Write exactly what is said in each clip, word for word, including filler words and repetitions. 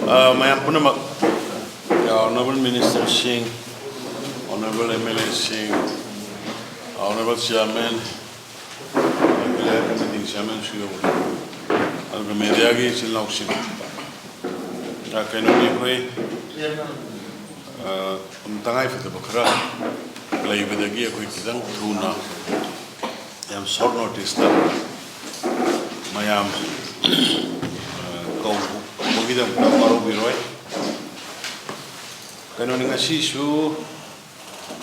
ꯑ, ꯃꯌꯥꯝ ꯄꯨꯝꯅꯃꯛ, ꯑ, Honourable Ministerꯁꯤꯡ, Honourable MLAꯁꯤꯡ, Honourable Chairman, Committee Chairmanꯁꯨ ꯌꯧꯔꯦ, ꯑꯗꯨꯒ mediaꯒꯤ ꯏꯆꯤꯜ ꯏꯅꯥꯎꯁꯤꯡ, ꯑ, ꯀꯩꯅꯣꯅꯤ, ꯑꯩꯈꯣꯏ, ꯑ, ꯇꯉꯥꯏ ꯐꯗꯕ ꯈꯔ ꯂꯩꯕꯗꯒꯤ ꯑꯩꯈꯣꯏ ꯈꯤꯇꯪ ꯊꯨꯅ, ꯌꯥꯝ short noticeꯇ ꯃꯌꯥꯝ, ꯑ, ꯀꯧꯕꯒꯤꯗꯃꯛꯇ ꯋꯥꯔꯧꯕꯤꯔꯣꯏ꯫ ꯀꯩꯅꯣꯅꯤ, ꯉꯁꯤꯁꯨ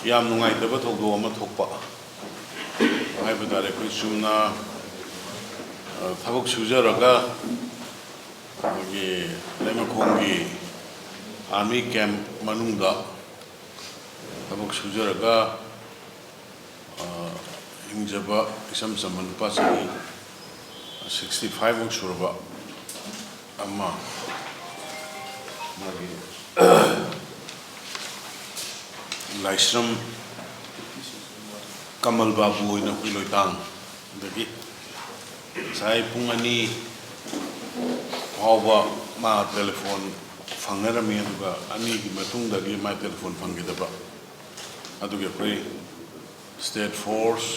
ꯌꯥꯝ ꯅꯨꯡꯉꯥꯏꯇꯕ ꯊꯧꯗꯣꯛ ꯑꯃ ꯊꯣꯛꯄ ꯍꯥꯏꯕ ꯇꯥꯔꯦ꯫ ꯑꯩꯈꯣꯏ ꯆꯨꯝꯅ, ꯑ, ꯊꯕꯛ ꯁꯨꯖꯔꯒ ꯑꯩꯈꯣꯏꯒꯤ ꯂꯩꯃꯈꯣꯡꯒꯤ army camp ꯃꯅꯨꯡꯗ ꯊꯕꯛ ꯁꯨꯖꯔꯒ, ꯑ, ꯍꯤꯡꯖꯕ ꯏꯆꯝ ꯆꯝꯕ ꯅꯨꯄꯥ, ꯆꯍꯤ sixty five ꯃꯨꯛ ꯁꯨꯔꯕ ꯑꯃ, ꯃꯥꯒꯤ ꯂꯥꯏꯁ꯭ꯔꯝ ꯀꯃꯜ ꯕꯥꯕꯨ ꯑꯣꯏꯅ ꯑꯩꯈꯣꯏ ꯂꯣꯏꯇꯥꯡꯗꯒꯤ ꯉꯁꯥꯏ ꯄꯨꯡ ꯑꯅꯤ ꯐꯥꯎꯕ ꯃꯥ telephone ꯐꯪꯅꯔꯝꯃꯤ, ꯑꯗꯨꯒ ꯑꯅꯤꯒꯤ ꯃꯇꯨꯡꯗꯒꯤ ꯃꯥ telephone ꯐꯪꯈꯤꯗꯕ꯫ ꯑꯗꯨꯒꯤ ꯑꯩꯈꯣꯏ state force,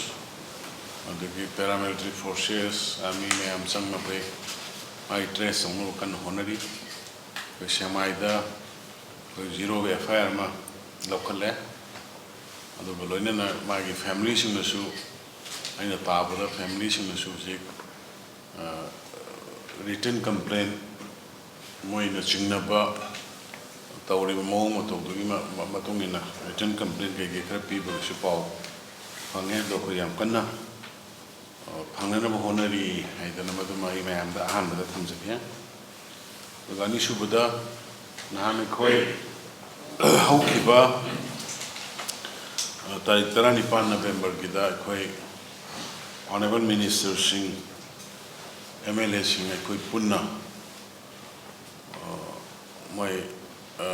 ꯑꯗꯒꯤ paramilitary forces, army ꯃꯌꯥꯝ ꯆꯪꯅꯕꯩ ꯃꯥꯒꯤ trace ꯇꯧꯅꯕ ꯀꯟꯅ ꯍꯣꯠꯅꯔꯤ꯫ ꯑꯩꯈꯣꯏ ꯁꯦꯛꯃꯥꯏꯗ ꯑꯩꯈꯣꯏ ꯖꯤꯔꯣꯒꯤ FIR ꯑꯃ ꯂꯧꯈꯠꯂꯦ꯫ ꯑꯗꯨꯒ ꯂꯣꯏꯅꯅ ꯃꯥꯒꯤ familyꯁꯤꯡꯅꯁꯨ, ꯑꯩꯅ ꯇꯥꯕꯗ familyꯁꯤꯡꯅꯁꯨ ꯍꯧꯖꯤꯛ, ꯑ, written complaint, ꯃꯣꯏꯅ ꯆꯤꯡꯅꯕ ꯇꯧꯔꯤꯕ ꯃꯑꯣꯡ ꯃꯇꯧꯗꯨꯒꯤ ꯃ-, ꯃ-, ꯃꯇꯨꯡ ꯏꯟꯅ written complaint ꯀꯩꯀꯩ ꯈꯔ ꯄꯤꯕꯒꯤꯁꯨ ꯄꯥꯎ ꯐꯪꯉꯦ꯫ ꯑꯗꯣ ꯑꯩꯈꯣꯏ ꯌꯥꯝ ꯀꯟꯅ, ꯑ, ꯐꯪꯅꯅꯕ ꯍꯣꯠꯅꯔꯤ ꯍꯥꯏꯗꯅ ꯃꯗꯨꯃ ꯑꯩ ꯃꯌꯥꯝꯗ ꯑꯍꯥꯟꯕꯗ ꯊꯝꯖꯒꯦ꯫ ꯑꯗꯨꯒ ꯑꯅꯤꯁꯨꯕꯗ, ꯅꯍꯥꯟ ꯑꯩꯈꯣꯏ ꯍꯧꯈꯤꯕ, ꯑ, ꯇꯥꯔꯤꯛ ꯇꯔꯥꯅꯤꯄꯥꯟ Novemberꯒꯤꯗ ꯑꯩꯈꯣꯏ Honourable Ministerꯁꯤꯡ, MLAꯁꯤꯡ ꯑꯩꯈꯣꯏ ꯄꯨꯟꯅ, ꯑ, ꯃꯣꯏ, ꯑ,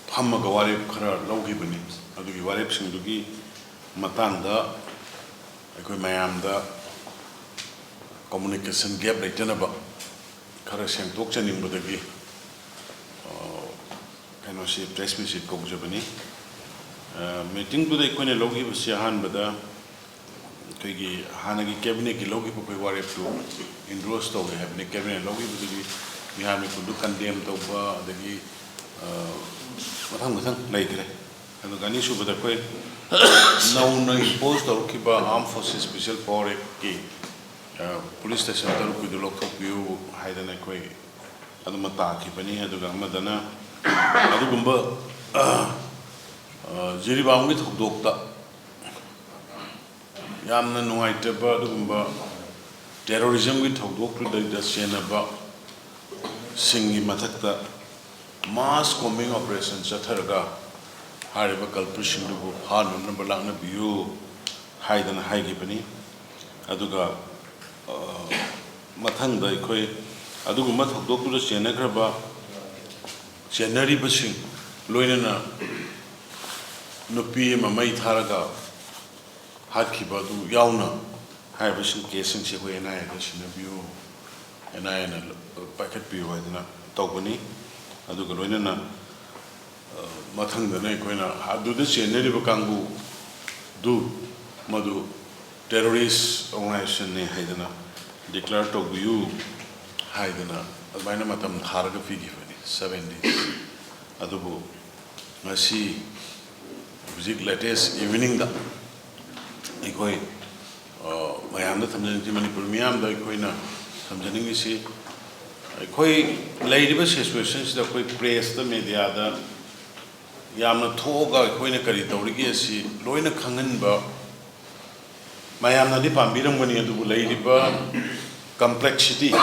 ꯐꯝꯃꯒ ꯋꯥꯔꯦꯞ ꯈꯔ ꯂꯧꯈꯤꯕꯅꯤ꯫ ꯑꯗꯨꯒꯤ ꯋꯥꯔꯦꯞꯁꯤꯡꯗꯨꯒꯤ ꯃꯇꯥꯡꯗ ꯑꯩꯈꯣꯏ ꯃꯌꯥꯝꯗ communication gap ꯂꯩꯇꯅꯕ ꯈꯔ ꯁꯦꯡꯗꯣꯛꯆꯅꯤꯡꯕꯗꯒꯤ ꯀꯩꯅꯣꯁꯤ, ꯄ꯭ꯔꯦꯁ ꯃꯤꯠꯁꯤ ꯀꯧꯖꯕꯅꯤ꯫ ꯑ, ꯃꯤꯇꯤꯡꯗꯨꯗ ꯑꯩꯈꯣꯏꯅ ꯂꯧꯈꯤꯕꯁꯤ ꯑꯍꯥꯟꯕꯗ ꯑꯩꯈꯣꯏꯒꯤ ꯍꯥꯟꯅꯒꯤ ꯀꯦꯕꯤꯅꯦꯠꯀꯤ ꯂꯧꯈꯤꯕ ꯑꯩꯈꯣꯏ ꯋꯥꯔꯦꯞꯇꯨ ꯏꯟꯗꯣꯔꯁ ꯇꯧꯋꯦ ꯍꯥꯏꯕꯅꯤ꯫ ꯀꯦꯕꯤꯅꯦꯠ ꯂꯧꯈꯤꯕꯗꯨꯗꯤ ꯃꯤꯍꯥꯠ ꯃꯤꯄꯨꯟꯗꯨ ꯀꯟꯗꯦꯝ ꯇꯧꯕ, ꯑꯗꯒꯤ, ꯑ, ꯃꯊꯪ ꯃꯊꯪ ꯂꯩꯈ꯭ꯔꯦ꯫ ꯑꯗꯨꯒ ꯑꯅꯤꯁꯨꯕꯗ ꯑꯩꯈꯣꯏ ꯅꯧꯅ ꯏꯝꯄꯣꯁ ꯇꯧꯔꯛꯈꯤꯕ Armed Forces Special Power Actꯀꯤ, ꯑ, ꯄꯨꯂꯤꯁ ꯁ꯭ꯇꯦꯁꯟ ꯇꯔꯨꯛꯀꯤꯗꯨ ꯂꯧꯊꯣꯛꯄꯤꯌꯨ ꯍꯥꯏꯗꯅ ꯑꯩꯈꯣꯏ ꯑꯗꯨꯃ ꯇꯥꯈꯤꯕꯅꯤ꯫ ꯑꯗꯨꯒ ꯑꯃꯗꯅ ꯑꯗꯨꯒꯨꯝꯕ, ꯑ, ꯑ, ꯖꯤꯔꯤꯕꯥꯝꯒꯤ ꯊꯧꯗꯣꯛꯇ ꯌꯥꯝꯅ ꯅꯨꯡꯉꯥꯏꯇꯕ ꯑꯗꯨꯒꯨꯝꯕ ꯇꯦꯔꯣꯔꯤꯖꯝꯒꯤ ꯊꯧꯗꯣꯛꯇꯨꯗꯩꯗ ꯆꯦꯟꯅꯕ ꯁꯤꯡꯒꯤ ꯃꯊꯛꯇ mass combing operation ꯆꯠꯊꯔꯒ ꯍꯥꯏꯔꯤꯕ culpritꯁꯤꯡꯗꯨꯕꯨ ꯐꯥꯅꯅꯕ ꯂꯥꯛꯅꯕꯤꯌꯨ ꯍꯥꯏꯗꯅ ꯍꯥꯏꯈꯤꯕꯅꯤ꯫ ꯑꯗꯨꯒ, ꯑ, ꯃꯊꯪꯗ ꯑꯩꯈꯣꯏ ꯑꯗꯨꯒꯨꯝꯕ ꯊꯧꯗꯣꯛꯇꯨꯗ ꯆꯦꯟꯅꯈ꯭ꯔꯕ, ꯆꯦꯟꯅꯔꯤꯕꯁꯤꯡ, ꯂꯣꯏꯅꯅ ꯅꯨꯄꯤ ꯑꯃ ꯃꯩ ꯊꯥꯔꯒ ꯍꯥꯠꯈꯤꯕ ꯑꯗꯨ ꯌꯥꯎꯅ ꯍꯥꯏꯔꯤꯕꯁꯤꯡ, ꯀꯦꯁꯁꯤꯡꯁꯦ ꯑꯩꯈꯣꯏ NIAꯗ ꯁꯤꯟꯅꯕꯤꯌꯨ, NIAꯅ ꯄꯥꯏꯈꯠꯄꯤꯌꯨ ꯍꯥꯏꯗꯅ ꯇꯧꯕꯅꯤ꯫ ꯑꯗꯨꯒ ꯂꯣꯏꯅꯅ, ꯑ, ꯃꯊꯪꯗꯅ ꯑꯩꯈꯣꯏꯅ ꯑꯗꯨꯗ ꯆꯦꯟꯅꯔꯤꯕ ꯀꯥꯡꯕꯨꯗꯨ ꯃꯗꯨ terrorist organizationꯅꯤ ꯍꯥꯏꯗꯅ declare ꯇꯧꯕꯤꯌꯨ ꯍꯥꯏꯗꯅ ꯑꯗꯨꯃꯥꯏꯅ ꯃꯇꯝ ꯊꯥꯔꯒ ꯄꯤꯈꯤꯕꯅꯤ, seven days꯫ ꯑꯗꯨꯕꯨ ꯉꯁꯤ ꯍꯧꯖꯤꯛ latest eveningꯗ ꯑꯩꯈꯣꯏ, ꯑ, ꯃꯌꯥꯝꯗ ꯊꯝꯖꯅꯤꯡꯉꯤ, ꯃꯅꯤꯄꯨꯔ ꯃꯤꯌꯥꯝꯗ ꯑꯩꯈꯣꯏꯅ ꯊꯝꯖꯅꯤꯡꯉꯤꯁꯤ, ꯑꯩꯈꯣꯏ ꯂꯩꯔꯤꯕ situationꯁꯤꯗ ꯑꯩꯈꯣꯏ pressꯇ, mediaꯗ ꯌꯥꯝꯅ ꯊꯣꯛꯑꯒ ꯑꯩꯈꯣꯏꯅ ꯀꯔꯤ ꯇꯧꯔꯤꯒꯦ ꯑꯁꯤ ꯂꯣꯏꯅ ꯈꯪꯍꯟꯕ, ꯃꯌꯥꯝꯅꯗꯤ ꯄꯥꯝꯕꯤꯔꯝꯒꯅꯤ, ꯑꯗꯨꯕꯨ ꯂꯩꯔꯤꯕ complexity,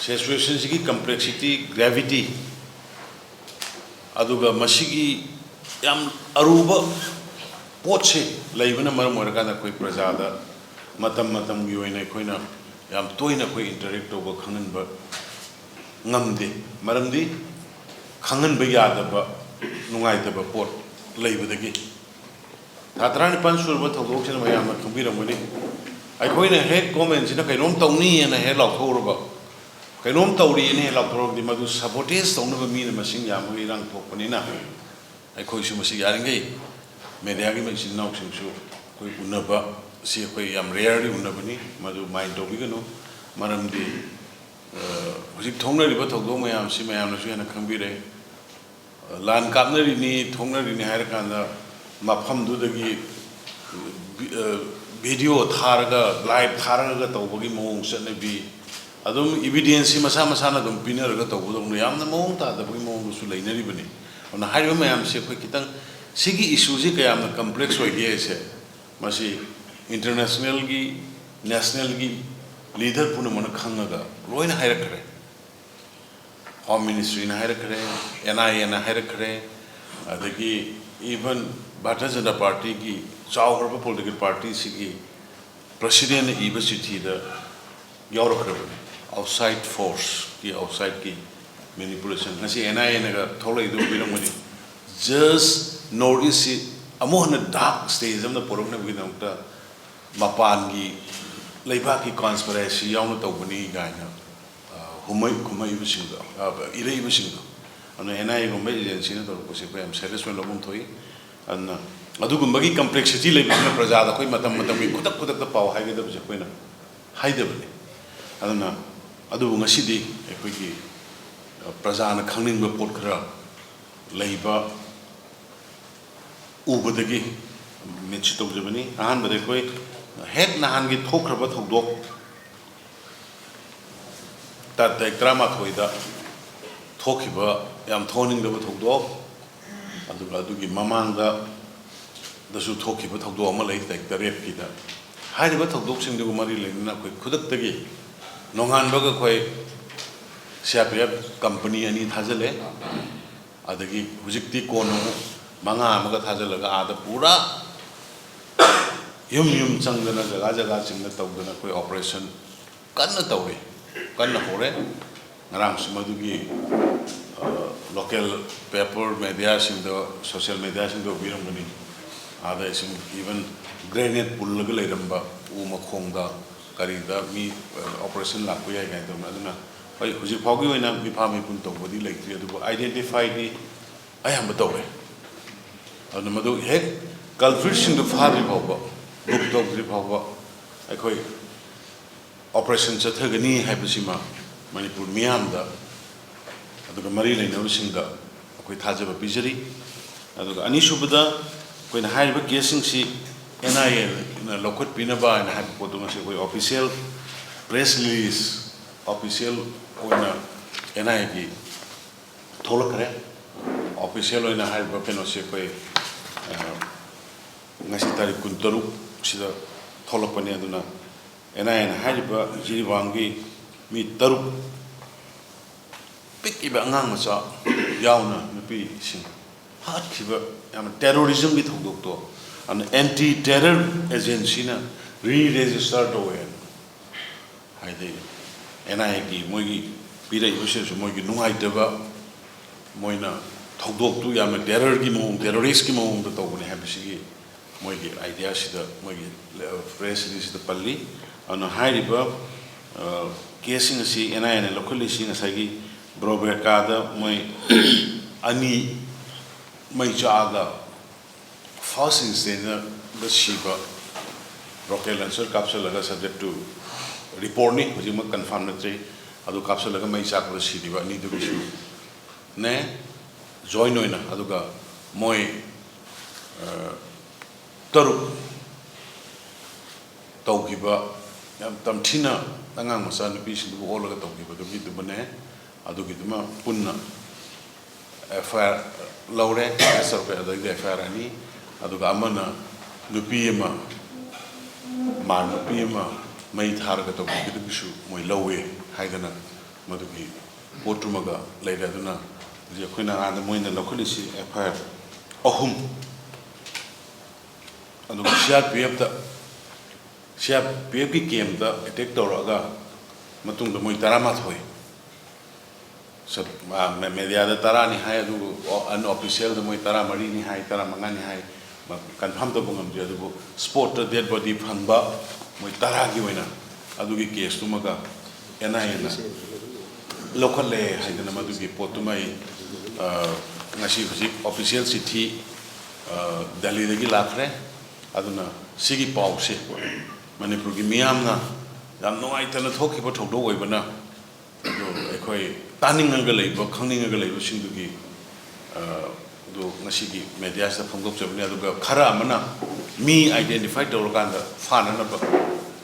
situationꯁꯤꯒꯤ complexity, gravity, ꯑꯗꯨꯒ ꯃꯁꯤꯒꯤ ꯌꯥꯝ ꯑꯔꯨꯕ ꯄꯣꯠꯁꯦ ꯂꯩꯕꯅ ꯃꯔꯝ ꯑꯣꯏꯔꯀꯥꯟꯗ ꯑꯩꯈꯣꯏ ꯄ꯭ꯔꯖꯥꯗ ꯃꯇꯝ ꯃꯇꯝꯒꯤ ꯑꯣꯏꯅ ꯑꯩꯈꯣꯏꯅ ꯌꯥꯝ ꯇꯣꯏꯅ ꯑꯩꯈꯣꯏ interact ꯇꯧꯕ, ꯈꯪꯍꯟꯕ ꯉꯝꯗꯦ꯫ ꯃꯔꯝꯗꯤ ꯈꯪꯍꯟꯕ ꯌꯥꯗꯕ, ꯅꯨꯡꯉꯥꯏꯇꯕ ꯄꯣꯠ ꯂꯩꯕꯗꯒꯤ꯫ ꯊꯥ ꯇꯔꯥꯅꯤꯄꯥꯟ ꯁꯨꯔꯕ ꯊꯧꯗꯣꯛꯁꯤꯅ ꯃꯌꯥꯝꯅ ꯈꯪꯕꯤꯔꯝꯒꯅꯤ꯫ ꯑꯩꯈꯣꯏꯅ ꯍꯦꯛ governmentꯁꯤꯅ ꯀꯩꯅꯣꯝ ꯇꯧꯅꯤꯅ ꯍꯦꯛ ꯂꯥꯎꯊꯣꯛꯎꯔꯕ, ꯀꯩꯅꯣꯝ ꯇꯧꯔꯤꯅꯦ ꯂꯥꯎꯊꯣꯔꯛꯑꯗꯤ, ꯃꯗꯨ ꯁꯕꯣꯇꯦꯖ ꯇꯧꯅꯕ ꯃꯤꯅ ꯃꯁꯤꯡ ꯌꯥꯝꯕꯒꯤ ꯏꯔꯥꯡ ꯊꯣꯛꯄꯅꯤꯅ, ꯑꯩꯈꯣꯏꯁꯨ ꯃꯁꯤ ꯌꯥꯔꯤꯈꯩ ꯃꯦꯗꯤꯌꯥꯒꯤ ꯏꯆꯤꯟ ꯏꯅꯥꯎꯁꯤꯡꯁꯨ ꯑꯩꯈꯣꯏ ꯎꯅꯕ ꯁꯤ ꯑꯩꯈꯣꯏ ꯌꯥꯝ ꯔꯦꯌꯔꯂꯤ ꯎꯅꯕꯅꯤ, ꯃꯗꯨ ꯃꯥꯏꯟ ꯇꯧꯕꯤꯒꯅꯨ꯫ ꯃꯔꯝꯗꯤ, ꯑ, ꯍꯧꯖꯤꯛ ꯊꯣꯛꯅꯔꯤꯕ ꯊꯧꯗꯣꯛ ꯃꯌꯥꯝꯁꯤ ꯃꯌꯥꯝꯅꯁꯨ ꯍꯦꯟꯅ ꯈꯪꯕꯤꯔꯦ꯫ ꯂꯥꯟ ꯀꯥꯞꯅꯔꯤꯅꯤ, ꯊꯣꯛꯅꯔꯤꯅꯤ ꯍꯥꯏꯔꯀꯥꯟꯗ ꯃꯐꯝꯗꯨꯗꯒꯤ ꯚꯤ-, ꯑ, ꯚꯤꯗꯤꯑꯣ ꯊꯥꯔꯒ, ꯂꯥꯏꯚ ꯊꯥꯔꯒ ꯇꯧꯕꯒꯤ ꯃꯑꯣꯡ ꯆꯠꯅꯕꯤ, ꯑꯗꯨꯝ ꯏꯚꯤꯗꯦꯟꯁꯁꯤ ꯃꯁꯥ ꯃꯁꯥꯅ ꯑꯗꯨꯝ ꯄꯤꯅꯔꯒ ꯇꯧꯕꯗꯧꯅ ꯌꯥꯝꯅ ꯃꯑꯣꯡ ꯇꯥꯗꯕꯒꯤ ꯃꯑꯣꯡꯗꯁꯨ ꯂꯩꯅꯔꯤꯕꯅꯤ꯫ ꯑꯗꯨꯅ ꯍꯥꯏꯔꯤꯕ ꯃꯌꯥꯝꯁꯦ ꯑꯩꯈꯣꯏ ꯈꯤꯇꯪ, ꯁꯤꯒꯤ ꯏꯁꯨꯁꯤ ꯀꯌꯥꯝꯅ ꯀꯝꯄ꯭ꯂꯦꯛꯁ ꯑꯣꯏꯒꯦ ꯍꯥꯏꯁꯦ, ꯃꯁꯤ ꯏꯟꯇꯔꯅꯦꯁꯅꯦꯜꯒꯤ, ꯅꯦꯁꯅꯦꯜꯒꯤ ꯂꯤꯗꯔ ꯄꯨꯝꯅꯃꯛꯅ ꯈꯪꯉꯒ ꯂꯣꯏꯅ ꯍꯥꯏꯔꯛꯈ꯭ꯔꯦ꯫ ꯍꯣꯝ ꯃꯤꯅꯤꯁꯇ꯭ꯔꯤꯅ ꯍꯥꯏꯔꯛꯈ꯭ꯔꯦ, ꯑꯦꯟ ꯑꯥꯏ ꯑꯦꯅ ꯍꯥꯏꯔꯛꯈ꯭ꯔꯦ, ꯑꯗꯒꯤ ꯏꯚꯟ ꯚꯥꯔꯇꯤꯌ ꯖꯅꯇꯥ ꯄꯥꯔꯇꯤꯒꯤ ꯆꯥꯎꯈ꯭ꯔꯕ ꯄꯣꯂꯤꯇꯤꯀꯦꯜ ꯄꯥꯔꯇꯤꯁꯤꯒꯤ ꯄ꯭ꯔꯁꯤꯗꯦꯟꯅ ꯏꯕ ꯆꯤꯊꯤꯗ ꯌꯥꯎꯔꯛꯈ꯭ꯔꯕꯅꯤ, ꯑꯥꯎꯠꯁꯥꯏꯠ ꯐꯣꯔꯁꯀꯤ, ꯑꯥꯎꯠꯁꯥꯏꯠꯀꯤ ꯃꯦꯅꯤꯄꯨꯂꯦꯁꯟ꯫ ꯉꯁꯤ ꯑꯦꯟ ꯑꯥꯏ ꯑꯦꯅꯒ ꯊꯣꯛꯂꯛꯏꯗꯨ ꯎꯕꯤꯔꯝꯒꯅꯤ꯫ ꯖꯁ ꯅꯣꯔꯠ ꯏꯁꯁꯤ ꯑꯃꯨꯛ ꯍꯟꯅ ꯗꯥꯔꯛ ꯁ꯭ꯇꯦꯖ ꯑꯃꯗ ꯄꯨꯔꯛꯅꯕꯒꯤꯗꯃꯛꯇ ꯃꯄꯥꯟꯒꯤ ꯂꯩꯕꯥꯛꯀꯤ ꯀꯟꯁꯄꯤꯔꯦꯁꯤ ꯌꯥꯎꯅ ꯇꯧꯕꯅꯤ ꯀꯥꯏꯅ, ꯑ, ꯍꯨꯝꯃꯩ-, ꯈꯨꯝꯃꯛꯏꯕꯁꯤꯡꯗꯣ, ꯑ, ꯏꯔꯛꯏꯕꯁꯤꯡꯗꯣ꯫ ꯑꯗꯨꯅ ꯑꯦꯟ ꯑꯥꯏ ꯑꯦꯒꯨꯝꯕ ꯑꯦꯖꯦꯟꯁꯤꯅ ꯇꯧꯔꯛꯄꯁꯦ ꯑꯩꯈꯣꯏ ꯌꯥꯝ ꯁꯦꯔꯤꯌꯁ ꯑꯣꯏꯅ ꯂꯧꯐꯝ ꯊꯣꯛꯏ꯫ ꯑꯗꯨꯅ ꯑꯗꯨꯒꯨꯝꯕꯒꯤ ꯀꯝꯄ꯭ꯂꯦꯛꯁꯤꯇꯤ ꯂꯩꯕꯁꯤꯅ ꯄ꯭ꯔꯖꯥꯗ ꯑꯩꯈꯣꯏ ꯃꯇꯝ ꯃꯇꯝꯒꯤ ꯈꯨꯗꯛ ꯈꯨꯗꯛꯇ ꯄꯥꯎ ꯍꯥꯏꯒꯗꯕꯁꯦ ꯑꯩꯈꯣꯏꯅ ꯍꯥꯏꯗꯕꯅꯤ꯫ ꯑꯗꯨꯅ ꯑꯗꯨꯕꯨ ꯉꯁꯤꯗꯤ ꯑꯩꯈꯣꯏꯒꯤ, ꯑ, ꯄ꯭ꯔꯖꯥꯅ ꯈꯪꯅꯤꯡꯕ ꯄꯣꯠ ꯈꯔ ꯂꯩꯕ ꯎꯕꯗꯒꯤ ꯃꯤꯠꯁꯤ ꯇꯧꯖꯕꯅꯤ꯫ ꯑꯍꯥꯟꯕꯗ ꯑꯩꯈꯣꯏ ꯍꯦꯛ ꯅꯍꯥꯟꯒꯤ ꯊꯣꯛꯈ꯭ꯔꯕ ꯊꯧꯗꯣꯛ, ꯇꯥ-, ꯇꯥꯔꯤꯛ ꯇꯔꯥꯃꯥꯊꯣꯏꯗ ꯊꯣꯛꯈꯤꯕ ꯌꯥꯝ ꯊꯣꯛꯍꯟꯅꯤꯡꯗꯕ ꯊꯧꯗꯣꯛ, ꯑꯗꯨꯒ ꯑꯗꯨꯒꯤ ꯃꯃꯥꯡꯗꯁꯨ ꯊꯣꯛꯈꯤꯕ ꯊꯧꯗꯣꯛ ꯑꯃ ꯂꯩ, ꯇꯥꯔꯤꯛ ꯇꯔꯦꯠꯀꯤꯗ꯫ ꯍꯥꯏꯔꯤꯕ ꯊꯧꯗꯣꯛꯁꯤꯡꯗꯨꯒ ꯃꯔꯤ ꯂꯩꯅꯅ ꯑꯩꯈꯣꯏ ꯈꯨꯗꯛꯇꯒꯤ ꯅꯣꯡꯉꯥꯟꯕꯒ ꯑꯩꯈꯣꯏ C R P F company ꯑꯅꯤ ꯊꯥꯖꯤꯜꯂꯦ꯫ ꯑꯗꯒꯤ ꯍꯧꯖꯤꯛꯇꯤ ꯀꯣꯟꯅ ꯑꯃꯨꯛ ꯃꯉꯥ ꯑꯃꯒ ꯊꯥꯖꯤꯜꯂꯒ ꯑꯥꯗ ꯄꯨꯔꯥ ꯌꯨꯝ ꯌꯨꯝ ꯆꯪꯗꯅ, ꯖꯒꯥ ꯖꯒꯥ ꯆꯤꯡꯗ ꯇꯧꯗꯅ ꯑꯩꯈꯣꯏ ꯑꯣꯄꯔꯦꯁꯟ ꯀꯟꯅ ꯇꯧꯔꯤ, ꯀꯟꯅ ꯍꯧꯔꯦ꯫ ꯉꯔꯥꯡꯁꯨ ꯃꯗꯨꯒꯤ, ꯑ, ꯂꯣꯀꯦꯜ ꯄꯦꯄꯔ ꯃꯦꯗꯤꯌꯥꯁꯤꯡꯗ, ꯁꯣꯁꯤꯌꯦꯜ ꯃꯦꯗꯤꯌꯥꯁꯤꯡꯗ ꯎꯕꯤꯔꯝꯒꯅꯤ꯫ ꯑꯥꯗ ꯁꯨꯝ ꯏꯚꯟ ꯒ꯭ꯔꯦꯅꯦꯗ ꯄꯨꯜꯂꯒ ꯂꯩꯔꯝꯕ ꯎ ꯃꯈꯣꯡꯗ ꯀꯔꯤꯗ ꯃꯤ, ꯑ, ꯑꯣꯄꯔꯦꯁꯟ ꯂꯥꯛꯄ ꯌꯥꯏ ꯀꯥꯏꯅ ꯇꯧꯅ꯫ ꯑꯗꯨꯅ ꯍꯣꯏ, ꯍꯧꯖꯤꯛ ꯐꯥꯎꯒꯤ ꯑꯣꯏꯅ ꯃꯤꯐꯥ ꯃꯤꯄꯨꯟ ꯇꯧꯕꯗꯤ ꯂꯩꯇ꯭ꯔꯤ, ꯑꯗꯨꯕꯨ identifyꯗꯤ ꯑꯌꯥꯝꯕ ꯇꯧꯔꯦ꯫ ꯑꯗꯨꯅ ꯃꯗꯨ ꯍꯦꯛ culpritꯁꯤꯡꯗꯨ ꯐꯥꯗ꯭ꯔꯤ ꯐꯥꯎꯕ, book ꯇꯧꯗ꯭ꯔꯤ ꯐꯥꯎꯕ ꯑꯩꯈꯣꯏ operation ꯆꯠꯊꯒꯅꯤ ꯍꯥꯏꯕꯁꯤꯃ ꯃꯅꯤꯄꯨꯔ ꯃꯤꯌꯥꯝꯗ ꯑꯗꯨꯒ ꯃꯔꯤ ꯂꯩꯅꯕꯁꯤꯡꯗ ꯑꯩꯈꯣꯏ ꯊꯥꯖꯕ ꯄꯤꯖꯔꯤ꯫ ꯑꯗꯨꯒ ꯑꯅꯤꯁꯨꯕꯗ, ꯑꯩꯈꯣꯏꯅ ꯍꯥꯏꯔꯤꯕ caseꯁꯤꯡꯁꯤ NIAꯅ ꯂꯧꯈꯠꯄꯤꯅꯕ ꯍꯥꯏꯅ ꯍꯥꯏꯕ ꯄꯣꯠꯇꯨ ꯉꯁꯤ ꯑꯩꯈꯣꯏ official press release, official ꯑꯣꯏꯅ NIAꯒꯤ ꯊꯣꯛꯂꯛꯈ꯭ꯔꯦ꯫ Official ꯑꯣꯏꯅ ꯍꯥꯏꯔꯤꯕ ꯀꯩꯅꯣꯁꯤ ꯑꯩꯈꯣꯏ, ꯑ, ꯉꯁꯤ ꯇꯥꯔꯤꯛ ꯀꯨꯟꯇꯔꯨꯛ ꯁꯤꯗ ꯊꯣꯛꯂꯛꯄꯅꯤ꯫ ꯑꯗꯨꯅ NIAꯅ ꯍꯥꯏꯔꯤꯕ ꯖꯤꯔꯤꯕꯥꯝꯒꯤ ꯃꯤ ꯇꯔꯨꯛ, ꯄꯤꯛꯏꯕ ꯑꯉꯥꯡ ꯃꯆꯥ ꯌꯥꯎꯅ ꯅꯨꯄꯤꯁꯤꯡ ꯍꯥꯠꯈꯤꯕ, ꯌꯥꯝꯅ terrorismꯒꯤ ꯊꯧꯗꯣꯛꯇꯣ, ꯑꯗꯨꯅ anti terror agencyꯅ re-register ꯇꯧꯋꯦ꯫ ꯍꯥꯏꯗꯤ NIAꯒꯤ ꯃꯣꯏꯒꯤ ꯄꯤꯔꯛꯏꯕꯁꯤꯗꯁꯨ ꯃꯣꯏꯒꯤ ꯅꯨꯡꯉꯥꯏꯇꯕ, ꯃꯣꯏꯅ ꯊꯧꯗꯣꯛꯇꯨ ꯌꯥꯝꯅ terrorꯒꯤ ꯃꯑꯣꯡ, terroristꯀꯤ ꯃꯑꯣꯡꯗ ꯇꯧꯕꯅꯤ ꯍꯥꯏꯕꯁꯤꯒꯤ ꯃꯣꯏꯒꯤ ideaꯁꯤꯗ ꯃꯣꯏꯒꯤ press releaseꯁꯤꯗ ꯄꯜꯂꯤ꯫ ꯑꯗꯨꯅ ꯍꯥꯏꯔꯤꯕ, ꯑ, caseꯁꯤꯡ ꯑꯁꯤ NIAꯅ ꯂꯧꯈꯠꯂꯤꯁꯤ ꯉꯁꯥꯏꯒꯤ ꯕ꯭ꯔꯣꯕꯦꯀꯥꯗ ꯃꯣꯏ ꯑꯅꯤ ꯃꯩ ꯆꯥꯛꯑꯒ first instantꯗ ꯁꯤꯕ, rocket launcher ꯀꯥꯞꯁꯤꯜꯂꯒ, subject to reportꯅꯤ, ꯍꯧꯖꯤꯛꯃꯛ confirm ꯅꯠꯇ꯭ꯔꯤ, ꯑꯗꯨ ꯀꯥꯞꯁꯤꯜꯂꯒ ꯃꯩ ꯆꯥꯛꯄꯗ ꯁꯤꯔꯤꯕ ꯑꯅꯤꯗꯨꯒꯤꯁꯨꯅꯦ, joint ꯑꯣꯏꯅ꯫ ꯑꯗꯨꯒ ꯃꯣꯏ, ꯑ, ꯇꯔꯨꯛ ꯇꯧꯈꯤꯕ, ꯌꯥꯝ ꯇꯝꯊꯤꯅ ꯑꯉꯥꯡ ꯃꯆꯥ ꯅꯨꯄꯤꯁꯤꯡꯗꯨꯕꯨ ꯑꯣꯠꯂꯒ ꯇꯧꯈꯤꯕꯗꯨꯒꯤꯗꯨꯃꯅꯦ, ꯑꯗꯨꯒꯤꯗꯨꯃ ꯄꯨꯟꯅ FIR ꯂꯧꯔꯦ, arrest ꯇꯧꯔꯦ꯫ ꯑꯗꯩꯗꯤ FIR ꯑꯅꯤ, ꯑꯗꯨꯒ ꯑꯃꯅ ꯅꯨꯄꯤ ꯑꯃ, ꯃꯥ ꯅꯨꯄꯤ ꯑꯃ ꯃꯩ ꯊꯥꯔꯒ ꯇꯧꯕꯤꯕꯗꯨꯒꯤꯁꯨ ꯃꯣꯏ ꯂꯧꯋꯦ ꯍꯥꯏꯗꯅ ꯃꯗꯨꯒꯤ ꯄꯣꯠꯇꯨꯃꯒ ꯂꯩꯔꯦ꯫ ꯑꯗꯨꯅ ꯍꯧꯖꯤꯛ ꯑꯩꯈꯣꯏꯅ ꯑꯥꯗ ꯃꯣꯏꯅ ꯂꯧꯈꯠꯂꯤꯁꯤ FIR ꯑꯍꯨꯝ꯫ ꯑꯗꯨꯒ CRPFꯇ, CRPFꯀꯤ campꯇ attack ꯇꯧꯔꯛꯑꯒ ꯃꯇꯨꯡꯗ ꯃꯣꯏ ꯇꯔꯥꯃꯥꯊꯣꯏ, ꯁꯠ-, ꯑ, ꯃꯦ-, mediaꯗ ꯇꯔꯥꯅꯤ ꯍꯥꯏ, ꯑꯗꯨꯕꯨ ꯑꯣ-, unofficialꯗ ꯃꯣꯏ ꯇꯔꯥꯃꯔꯤꯅꯤ ꯍꯥꯏ, ꯇꯔꯥꯃꯉꯥꯅꯤ ꯍꯥꯏ, ꯃ-, confirm ꯇꯧꯕ ꯉꯝꯗ꯭ꯔꯤ꯫ ꯑꯗꯨꯕꯨ spotꯇ dead body ꯐꯪꯕ ꯃꯣꯏ ꯇꯔꯥꯒꯤ ꯑꯣꯏꯅ ꯑꯗꯨꯒꯤ caseꯇꯨꯃꯒ NIAꯅ ꯂꯧꯈꯠꯂꯦ ꯍꯥꯏꯗꯅ ꯃꯗꯨꯒꯤ ꯄꯣꯠꯇꯨꯃ ꯑꯩ, ꯑ, ꯉꯁꯤ ꯍꯧꯖꯤꯛ ꯑꯣꯐꯤꯁꯤꯌꯦꯜ ꯆꯤꯊꯤ, ꯑ, ꯗꯦꯜꯂꯤꯗꯒꯤ ꯂꯥꯛꯈ꯭ꯔꯦ꯫ ꯑꯗꯨꯅ ꯁꯤꯒꯤ ꯄꯥꯎꯁꯦ ꯃꯅꯤꯄꯨꯔꯒꯤ ꯃꯤꯌꯥꯝꯅ ꯌꯥꯝ ꯅꯨꯡꯉꯥꯏꯇꯅ ꯊꯣꯛꯈꯤꯕ ꯊꯧꯗꯣꯛ ꯑꯣꯏꯕꯅ, ꯑꯗꯨ ꯑꯩꯈꯣꯏ ꯇꯥꯅꯤꯡꯉꯒ ꯂꯩꯕ, ꯈꯪꯅꯤꯡꯉꯒ ꯂꯩꯕꯁꯤꯡꯗꯨꯒꯤ, ꯑ, ꯑꯗꯨ ꯉꯁꯤꯒꯤ ꯃꯦꯗꯤꯌꯥꯁꯤꯗ ꯐꯣꯡꯗꯣꯛꯆꯕꯅꯤ꯫ ꯑꯗꯨꯒ ꯈꯔ ꯑꯃꯅ ꯃꯤ ꯑꯥꯏꯗꯦꯟꯇꯤꯐꯥꯏ ꯇꯧꯔꯀꯥꯟꯗ, ꯐꯥꯅꯅꯕ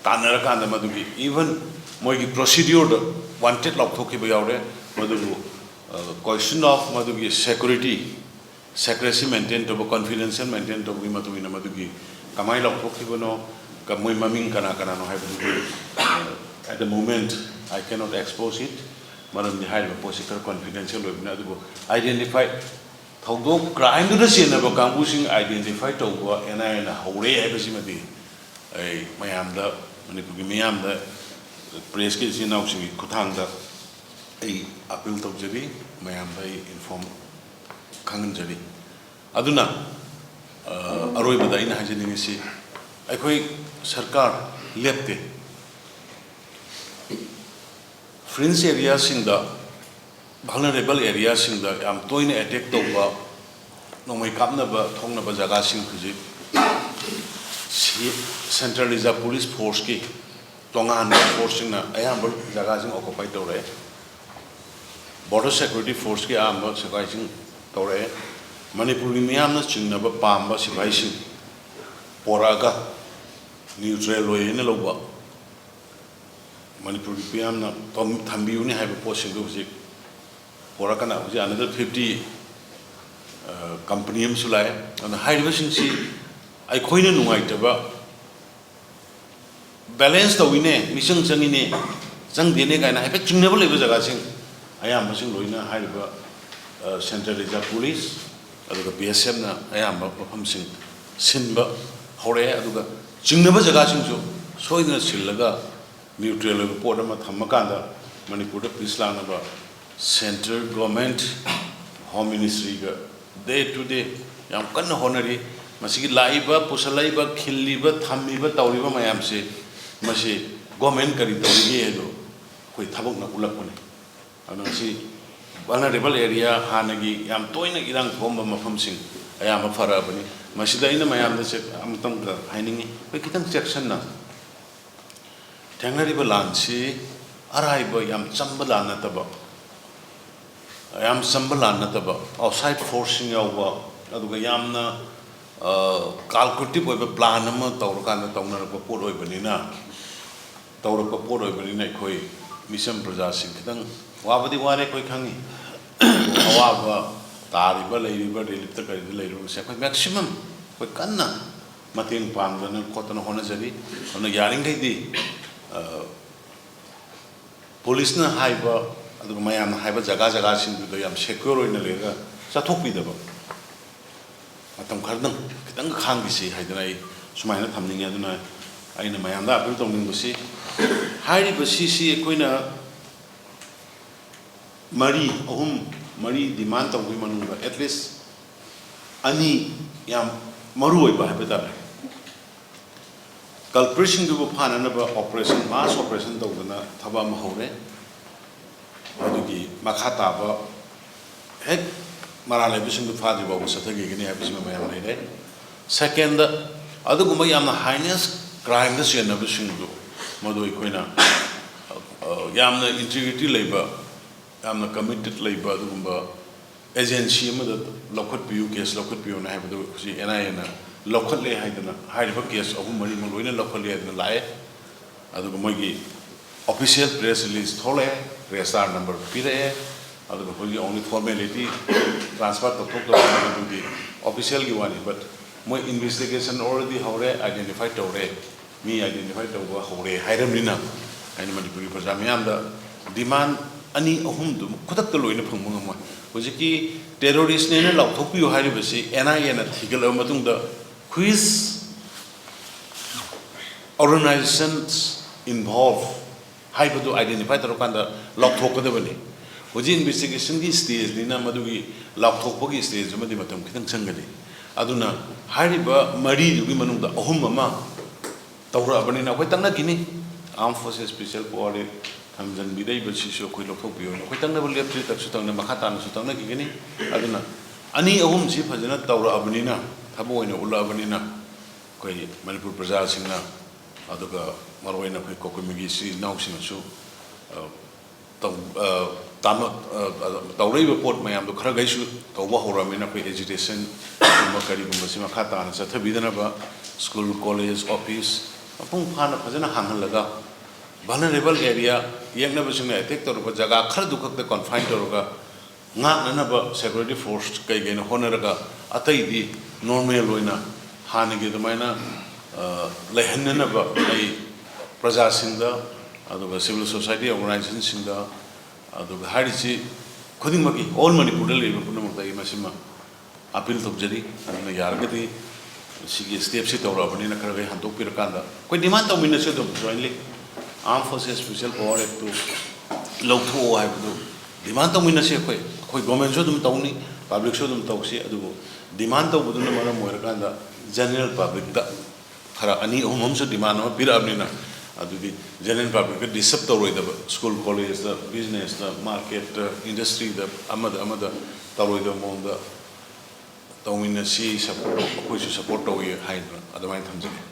ꯇꯥꯟꯅꯔꯀꯥꯟꯗ, ꯃꯗꯨꯒꯤ ꯏꯚꯟ ꯃꯣꯏꯒꯤ ꯄ꯭ꯔꯣꯁꯤꯗ꯭ꯌꯨꯔꯗ ꯋꯥꯟꯇꯦꯗ ꯂꯥꯎꯊꯣꯛꯈꯤꯕ ꯌꯥꯎꯔꯦ꯫ ꯃꯗꯨꯕꯨ, ꯑ, ꯀꯣꯏꯁꯟ ꯑꯣꯐ ꯃꯗꯨꯒꯤ ꯁꯦꯀ꯭ꯌꯨꯔꯤꯇꯤ, ꯁꯦꯀ꯭ꯔꯦꯁꯤ ꯃꯦꯟꯇꯦꯟ ꯇꯧꯕ, ꯀꯟꯐꯤꯗꯦꯟꯁꯤꯌꯦꯜ ꯃꯦꯟꯇꯦꯟ ꯇꯧꯕꯒꯤ ꯃꯇꯨꯡ ꯏꯟꯅ ꯃꯗꯨꯒꯤ ꯀꯃꯥꯏꯅ ꯂꯥꯎꯊꯣꯛꯈꯤꯕꯅꯣ, ꯀ-, ꯃꯣꯏ ꯃꯃꯤꯡ ꯀꯅꯥ ꯀꯅꯥꯅꯣ ꯍꯥꯏꯕꯗꯨꯗꯤ, ꯑ, at the moment I cannot expose it꯫ ꯃꯔꯝꯗꯤ ꯍꯥꯏꯔꯤꯕ ꯄꯣꯠꯁꯤ ꯈꯔ ꯀꯟꯐꯤꯗꯦꯟꯁꯤꯌꯦꯜ ꯑꯣꯏꯕꯅꯤꯅ꯫ ꯑꯗꯨꯕꯨ ꯑꯥꯏꯗꯦꯟꯇꯤꯐꯥꯏ, ꯊꯧꯗꯣꯛ, ꯀ꯭ꯔꯥꯏꯝꯗꯨꯗ ꯆꯦꯟꯅꯕ ꯀꯥꯡꯕꯨꯁꯤꯡ ꯑꯥꯏꯗꯦꯟꯇꯤꯐꯥꯏ ꯇꯧꯕ ꯑꯦꯟ ꯑꯥꯏ ꯑꯦꯅ ꯍꯧꯔꯦ ꯍꯥꯏꯕꯁꯤꯃꯗꯤ ꯑꯩ ꯃꯌꯥꯝꯗ, ꯃꯅꯤꯄꯨꯔꯒꯤ ꯃꯤꯌꯥꯝꯗ, ꯄ꯭ꯔꯦꯁꯀꯤ ꯏꯆꯤꯟ ꯏꯅꯥꯎꯁꯤꯡꯒꯤ ꯈꯨꯠꯊꯥꯡꯗ ꯑꯩ ꯑꯄꯤꯜ ꯇꯧꯖꯔꯤ, ꯃꯌꯥꯝꯗ ꯑꯩ ꯏꯟꯐꯣꯔꯝ ꯈꯪꯍꯟꯖꯔꯤ꯫ ꯑꯗꯨꯅ, ꯑ, ꯑꯔꯣꯏꯕꯗ ꯑꯩꯅ ꯍꯥꯏꯖꯅꯤꯡꯉꯤꯁꯤ, ꯑꯩꯈꯣꯏ ꯁꯔꯀꯥꯔ ꯂꯦꯞꯇꯦ꯫ ꯐ꯭ꯔꯤꯟꯖ ꯑꯦꯔꯤꯌꯥꯁꯤꯡꯗ, ꯚꯜꯅꯔꯦꯕꯜ ꯑꯦꯔꯤꯌꯥꯁꯤꯡꯗ ꯌꯥꯝ ꯇꯣꯏꯅ ꯑꯦꯇꯦꯛ ꯇꯧꯕ, ꯅꯣꯡꯃꯩ ꯀꯥꯞꯅꯕ ꯊꯣꯛꯅꯕ ꯖꯒꯥꯁꯤꯡ ꯍꯧꯖꯤꯛ ꯁꯤ-, ꯁꯦꯟꯇ꯭ꯔꯦꯜ ꯔꯤꯖꯥꯔꯚ ꯄꯨꯂꯤꯁ ꯐꯣꯔꯁꯀꯤ ꯇꯣꯉꯥꯟꯕ ꯐꯣꯔꯁꯁꯤꯡꯅ ꯑꯌꯥꯝꯕ ꯖꯒꯥꯁꯤꯡ ꯑꯣꯀꯨꯄꯥꯏ ꯇꯧꯔꯛꯑꯦ꯫ ꯕꯣꯔꯗꯔ ꯁꯦꯀ꯭ꯌꯨꯔꯤꯇꯤ ꯐꯣꯔꯁꯀꯤ ꯑꯌꯥꯝꯕ ꯁꯤꯐꯥꯏꯁꯤꯡ ꯇꯧꯔꯛꯑꯦ꯫ ꯃꯅꯤꯄꯨꯔꯒꯤ ꯃꯤꯌꯥꯝꯅ ꯆꯤꯡꯅꯕ ꯄꯥꯝꯕ ꯁꯤꯐꯥꯏꯁꯤꯡ ꯄꯣꯔꯛꯑꯒ ꯅ꯭ꯌꯨꯇ꯭ꯔꯦꯜ ꯑꯣꯏꯌꯦꯅ ꯂꯧꯕ, ꯃꯅꯤꯄꯨꯔꯒꯤ ꯃꯤꯌꯥꯝꯅ ꯊꯝ-, ꯊꯝꯕꯤꯌꯨꯅꯤ ꯍꯥꯏꯕ ꯄꯣꯠꯁꯤꯡꯗꯨ ꯍꯧꯖꯤꯛ ꯄꯣꯔꯛꯀꯅ ꯍꯧꯖꯤꯛ another fifty, ꯑ, ꯀꯝꯄꯅꯤ ꯑꯃꯁꯨ ꯂꯥꯛꯑꯦ꯫ ꯑꯗꯨꯅ ꯍꯥꯏꯔꯤꯕꯁꯤꯡꯁꯤ ꯑꯩꯈꯣꯏꯅ ꯅꯨꯡꯉꯥꯏꯇꯕ, ꯕꯦꯂꯦꯟꯁ ꯇꯧꯏꯅꯦ, ꯃꯤꯆꯪ ꯆꯪꯉꯤꯅꯦ, ꯆꯪꯗꯦꯅꯦ ꯀꯥꯏꯅ ꯍꯥꯏꯐꯦꯠ ꯆꯤꯡꯅꯕ ꯂꯩꯕ ꯖꯒꯥꯁꯤꯡ ꯑꯌꯥꯝꯕꯁꯤꯡ ꯂꯣꯏꯅ ꯍꯥꯏꯔꯤꯕ, ꯑ, ꯁꯦꯟꯇ꯭ꯔꯦꯜ ꯔꯤꯖꯥꯔꯚ ꯄꯨꯂꯤꯁ ꯑꯗꯨꯒ ꯕꯤ ꯑꯦꯁ ꯑꯦꯐꯅ ꯑꯌꯥꯝꯕ ꯃꯐꯝꯁꯤꯡ ꯁꯤꯟꯕ ꯍꯧꯔꯛꯑꯦ꯫ ꯑꯗꯨꯒ ꯆꯤꯡꯅꯕ ꯖꯒꯥꯁꯤꯡꯁꯨ ꯁꯣꯏꯗꯅ ꯁꯤꯜꯂꯒ ꯅ꯭ꯌꯨꯇ꯭ꯔꯦꯜ ꯑꯣꯏꯕ ꯄꯣꯠ ꯑꯃ ꯊꯝꯃꯀꯥꯟꯗ ꯃꯅꯤꯄꯨꯔꯗ ꯄꯤꯁ ꯂꯥꯛꯅꯕ ꯁꯦꯟꯇ꯭ꯔꯦꯜ ꯒꯣꯔꯃꯦꯟꯠ, ꯍꯣꯝ ꯃꯤꯅꯤꯁꯇ꯭ꯔꯤꯒ day to day ꯌꯥꯝ ꯀꯟꯅ ꯍꯣꯠꯅꯔꯤ꯫ ꯃꯁꯤꯒꯤ ꯂꯥꯛꯏꯕ, ꯄꯨꯁꯜꯂꯛꯏꯕ, ꯈꯤꯜꯂꯤꯕ, ꯊꯝꯃꯤꯕ, ꯇꯧꯔꯤꯕ ꯃꯌꯥꯝꯁꯤ, ꯃꯁꯤ ꯒꯣꯔꯃꯦꯟꯠ ꯀꯔꯤ ꯇꯧꯔꯤꯒꯦ ꯍꯥꯏꯗꯣ ꯑꯩꯈꯣꯏ ꯊꯕꯛꯅ ꯎꯠꯂꯛꯄꯅꯤ꯫ ꯀꯩꯅꯣꯁꯤ, vulnerable area, ꯍꯥꯟꯅꯒꯤ ꯌꯥꯝ ꯇꯣꯏꯅ ꯏꯔꯥꯡ ꯊꯣꯛꯑꯝꯕ ꯃꯐꯝꯁꯤꯡ ꯑꯌꯥꯝꯕ ꯐꯔꯛꯑꯕꯅꯤ꯫ ꯃꯁꯤꯗ ꯑꯩꯅ ꯃꯌꯥꯝꯗ ꯆꯦꯛ-, ꯑꯃꯇꯪꯒ ꯍꯥꯏꯅꯤꯡꯉꯤ, ꯑꯩꯈꯣꯏ ꯈꯤꯇꯪ ꯆꯦꯛꯁꯤꯟꯅ, ꯊꯦꯡꯅꯔꯤꯕ ꯂꯥꯟꯁꯤ ꯑꯔꯥꯏꯕ, ꯌꯥꯝ ꯆꯝꯕ ꯂꯥꯟ ꯅꯠꯇꯕ, ꯌꯥꯝ ꯆꯝꯕ ꯂꯥꯟ ꯅꯠꯇꯕ, outside forceꯁꯤꯡ ꯌꯥꯎꯕ, ꯑꯗꯨꯒ ꯌꯥꯝꯅ, ꯑ, calculative ꯑꯣꯏꯕ plan ꯑꯃ ꯇꯧꯔꯀꯥꯟꯗ ꯇꯧꯅꯔꯛꯄ ꯄꯣꯠ ꯑꯣꯏꯕꯅꯤꯅ, ꯇꯧꯔꯛꯄ ꯄꯣꯠ ꯑꯣꯏꯕꯅꯤꯅ, ꯑꯩꯈꯣꯏ ꯃꯤꯆꯝ ꯄ꯭ꯔꯖꯥꯁꯤꯡ ꯈꯤꯇꯪ ꯋꯥꯕꯗꯤ ꯋꯥꯔꯦ, ꯑꯩꯈꯣꯏ ꯈꯪꯉꯤ꯫ ꯑꯋꯥꯕ ꯇꯥꯔꯤꯕ, ꯂꯩꯔꯤꯕ, reliefꯇ ꯀꯔꯤꯗ ꯂꯩꯔꯤꯕꯁꯦ ꯑꯩꯈꯣꯏ maximum ꯑꯩꯈꯣꯏ ꯀꯟꯅ ꯃꯇꯦꯡ ꯄꯥꯡꯗꯅ ꯈꯣꯠꯇꯅ ꯍꯣꯠꯅꯖꯔꯤ꯫ ꯑꯗꯨꯅ ꯌꯥꯔꯤꯈꯩꯗꯤ, ꯑ, ꯄꯨꯂꯤꯁꯅ ꯍꯥꯏꯕ, ꯑꯗꯨꯒ ꯃꯌꯥꯝꯅ ꯍꯥꯏꯕ ꯖꯒꯥ ꯖꯒꯥꯁꯤꯡꯗꯨꯗ ꯌꯥꯝ secure ꯑꯣꯏꯅ ꯂꯩꯔꯒ ꯆꯠꯊꯣꯛꯄꯤꯗꯕ, ꯃꯇꯝ ꯈꯔꯗꯪ ꯈꯤꯇꯪ ꯈꯥꯡꯈꯤꯁꯤ ꯍꯥꯏꯗꯅ ꯑꯩ ꯁꯨꯃꯥꯏꯅ ꯊꯝꯅꯤꯡꯉꯤ꯫ ꯑꯗꯨꯅ ꯑꯩꯅ ꯃꯌꯥꯝꯗ appeal ꯇꯧꯅꯤꯡꯕꯁꯤ, ꯍꯥꯏꯔꯤꯕ ꯁꯤꯁꯤ ꯑꯩꯈꯣꯏꯅ ꯃꯔꯤ, ꯑꯍꯨꯝ, ꯃꯔꯤ demand ꯇꯧꯕꯒꯤ ꯃꯅꯨꯡꯗ at least ꯑꯅꯤ ꯌꯥꯝ ꯃꯔꯨ ꯑꯣꯏꯕ ꯍꯥꯏꯕ ꯇꯥꯔꯦ, culpritꯁꯤꯡꯗꯨꯕꯨ ꯐꯥꯅꯅꯕ operation, mass operation ꯇꯧꯗꯅ ꯊꯕꯛ ꯑꯃ ꯍꯧꯔꯦ꯫ ꯑꯗꯨꯒꯤ ꯃꯈꯥ ꯇꯥꯕ ꯍꯦꯛ ꯃꯔꯥꯜ ꯂꯩꯕꯁꯤꯡꯗꯨ ꯐꯥꯗ꯭ꯔꯤ ꯐꯥꯎꯕ ꯆꯠꯊꯈꯤꯒꯅꯤ ꯍꯥꯏꯕꯁꯤꯃ ꯃꯌꯥꯝ ꯂꯩꯔꯦ꯫ Secondꯗ, ꯑꯗꯨꯒꯨꯝꯕ ꯌꯥꯝꯅ heinous crimeꯗ ꯆꯦꯟꯅꯕꯁꯤꯡꯗꯨ, ꯃꯗꯨ ꯑꯩꯈꯣꯏꯅ, ꯑ, ꯌꯥꯝꯅ integrity ꯂꯩꯕ, ꯌꯥꯝꯅ committed ꯂꯩꯕ ꯑꯗꯨꯒꯨꯝꯕ agency ꯑꯃꯗ ꯂꯧꯈꯠꯄꯤꯌꯨ, case ꯂꯧꯈꯠꯄꯤꯌꯨꯅ ꯍꯥꯏꯕꯗꯨ ꯍꯧꯖꯤꯛ NIAꯅ ꯂꯧꯈꯠꯂꯦ ꯍꯥꯏꯗꯅ, ꯍꯥꯏꯔꯤꯕ case ꯑꯍꯨꯝ ꯃꯔꯤꯃꯛ ꯂꯣꯏꯅ ꯂꯧꯈꯠꯂꯦ ꯍꯥꯏꯗꯅ ꯂꯥꯛꯑꯦ꯫ ꯑꯗꯨꯒ ꯃꯣꯏꯒꯤ official press release ꯊꯣꯛꯂꯛꯑꯦ, registrar number ꯄꯤꯔꯛꯑꯦ, ꯑꯗꯨꯒ ꯑꯩꯈꯣꯏꯒꯤ only formality, transfer ꯇꯧꯊꯣꯛ ꯇꯧꯁꯤꯟ ꯑꯗꯨꯒꯤ officialꯒꯤ ꯋꯥꯅꯤ꯫ But ꯃꯣꯏ investigation already ꯍꯧꯔꯦ, identify ꯇꯧꯔꯦ, ꯃꯤ identify ꯇꯧꯕ ꯍꯧꯔꯦ ꯍꯥꯏꯔꯕꯅꯤꯅ, ꯑꯩꯅ ꯃꯅꯤꯄꯨꯔꯒꯤ ꯄ꯭ꯔꯖꯥ ꯃꯤꯌꯥꯝꯗ demand ꯑꯅꯤ ꯑꯍꯨꯝꯗꯨ ꯈꯨꯗꯛꯇ ꯂꯣꯏꯅ ꯐꯪꯕ ꯉꯝꯃꯣꯏ꯫ ꯍꯧꯖꯤꯛꯀꯤ terroristꯅꯦꯅ ꯂꯥꯎꯊꯣꯛꯄꯤꯌꯨ ꯍꯥꯏꯔꯤꯕꯁꯤ NIAꯅ ꯊꯤꯒꯠꯂꯕ ꯃꯇꯨꯡꯗ which organizations involve ꯍꯥꯏꯕꯗꯨ identify ꯇꯧꯔꯀꯥꯟꯗ ꯂꯥꯎꯊꯣꯛꯀꯗꯕꯅꯤ꯫ ꯍꯧꯖꯤꯛ investigationꯒꯤ stageꯅꯤꯅ ꯃꯗꯨꯒꯤ ꯂꯥꯎꯊꯣꯛꯄꯒꯤ stage ꯑꯃꯗꯤ ꯃꯇꯝ ꯈꯤꯇꯪ ꯆꯪꯒꯅꯤ꯫ ꯑꯗꯨꯅ ꯍꯥꯏꯔꯤꯕ ꯃꯔꯤꯗꯨꯒꯤ ꯃꯅꯨꯡꯗ ꯑꯍꯨꯝ ꯑꯃ ꯇꯧꯔꯛꯑꯕꯅꯤꯅ ꯑꯩꯈꯣꯏ ꯇꯛꯅꯈꯤꯅꯤ꯫ Armed Forces Special Power Act ꯊꯝꯖꯤꯟꯕꯤꯔꯛꯏꯕꯁꯤꯁꯨ ꯑꯩꯈꯣꯏ ꯂꯧꯊꯣꯛꯄꯤꯌꯨ꯫ ꯑꯩꯈꯣꯏ ꯇꯛꯅꯕ ꯂꯦꯞꯇ꯭ꯔꯤ, ꯇꯛꯁꯨ ꯇꯛꯅ ꯃꯈꯥ ꯇꯥꯅꯁꯨ ꯇꯛꯅꯈꯤꯒꯅꯤ꯫ ꯑꯗꯨꯅ ꯑꯅꯤ ꯑꯍꯨꯝꯁꯤ ꯐꯖꯅ ꯇꯧꯔꯛꯑꯕꯅꯤꯅ, ꯊꯕꯛ ꯑꯣꯏꯅ ꯎꯠꯂꯛꯑꯕꯅꯤꯅ, ꯑꯩꯈꯣꯏ ꯃꯅꯤꯄꯨꯔ ꯄ꯭ꯔꯖꯥꯁꯤꯡꯅ, ꯑꯗꯨꯒ ꯃꯔꯨꯑꯣꯏꯅ ꯑꯩꯈꯣꯏ ꯀꯧꯀꯨꯃꯤꯒꯤ ꯏꯆꯤꯜ ꯏꯅꯥꯎꯁꯤꯡꯅꯁꯨ, ꯑ, ꯇꯧ-, ꯑ, ꯇꯥꯃ-, ꯑ, ꯑ, ꯇꯧꯔꯛꯏꯕ ꯄꯣꯠ ꯃꯌꯥꯝꯗꯣ ꯈꯔꯈꯩꯁꯨ ꯇꯧꯕ ꯍꯧꯔꯕꯅꯤꯅ, ꯑꯩꯈꯣꯏ agitation ꯒꯨꯝꯕ ꯀꯔꯤꯒꯨꯝꯕꯁꯤ ꯃꯈꯥ ꯇꯥꯅ ꯆꯠꯊꯕꯤꯗꯅꯕ, school, college, office ꯃꯄꯨꯡ ꯐꯥꯅ ꯐꯖꯅ ꯍꯥꯡꯍꯜꯂꯒ, vulnerable area, ꯌꯦꯛꯅꯕꯁꯤꯡꯅ attack ꯇꯧꯔꯨꯕ ꯖꯒꯥ ꯈꯔꯗꯨ ꯈꯛꯇ confine ꯇꯧꯔꯒ, ꯉꯥꯛꯅꯅꯕ security force ꯀꯩꯀꯩꯅ ꯍꯣꯠꯅꯔꯒ, ꯑꯇꯩꯗꯤ normal ꯑꯣꯏꯅ ꯍꯥꯟꯅꯒꯤ ꯑꯗꯨꯃꯥꯏꯅ, ꯑ, ꯂꯩꯍꯟꯅꯅꯕ ꯑꯩ ꯄ꯭ꯔꯖꯥꯁꯤꯡꯗ, ꯑꯗꯨꯒ civil society organization ꯁꯤꯡꯗ, ꯑꯗꯨꯒ ꯍꯥꯏꯔꯤꯁꯤ ꯈꯨꯗꯤꯡꯃꯛꯀꯤ, all ꯃꯅꯤꯄꯨꯔꯗ ꯂꯩꯔꯤꯕ ꯄꯨꯝꯅꯃꯛꯇ ꯑꯩ ꯃꯁꯤꯃ appeal ꯇꯧꯖꯔꯤ꯫ ꯑꯗꯨꯅ ꯌꯥꯔꯒꯗꯤ ꯁꯤꯒꯤ step ꯁꯤ ꯇꯧꯔꯛꯑꯕꯅꯤꯅ ꯈꯔ ꯈꯔ ꯍꯟꯗꯣꯛꯄꯤꯔꯀꯥꯟꯗ ꯑꯩꯈꯣꯏ demand ꯇꯧꯃꯤꯟꯅꯁꯤ ꯑꯗꯨꯝ jointly꯫ Armed Forces Special Power Act ꯇꯨ ꯂꯧꯊꯣꯛꯑꯣ ꯍꯥꯏꯕꯗꯨ demand ꯇꯧꯃꯤꯟꯅꯁꯤ꯫ ꯑꯩꯈꯣꯏ, ꯑꯩꯈꯣꯏ government ꯁꯨ ꯑꯗꯨꯝ ꯇꯧꯅꯤ, public ꯁꯨ ꯑꯗꯨꯝ ꯇꯧꯁꯤ꯫ ꯑꯗꯨꯕꯨ demand ꯇꯧꯕꯗꯨꯅ ꯃꯔꯝ ꯑꯣꯏꯔꯀꯥꯟꯗ general public ꯇ ꯈꯔ ꯑꯅꯤ ꯑꯍꯨꯝ ꯑꯃꯁꯨ demand ꯑꯃ ꯄꯤꯔꯛꯑꯕꯅꯤꯅ, ꯑꯗꯨꯗꯤ general public ꯇ disturb ꯇꯧꯔꯣꯏꯗꯕ, school, college ꯇ, business ꯇ, market ꯇ, industry ꯗ, ꯑꯃꯗ ꯑꯃꯗ ꯇꯧꯔꯣꯏꯗꯕ ꯃꯑꯣꯡꯗ ꯇꯧꯃꯤꯟꯅꯁꯤ, support, ꯑꯩꯈꯣꯏꯁꯨ support ꯇꯧꯏ ꯍꯥꯏꯗꯅ ꯑꯗꯨꯃꯥꯏꯅ ꯊꯝꯖꯒꯦ꯫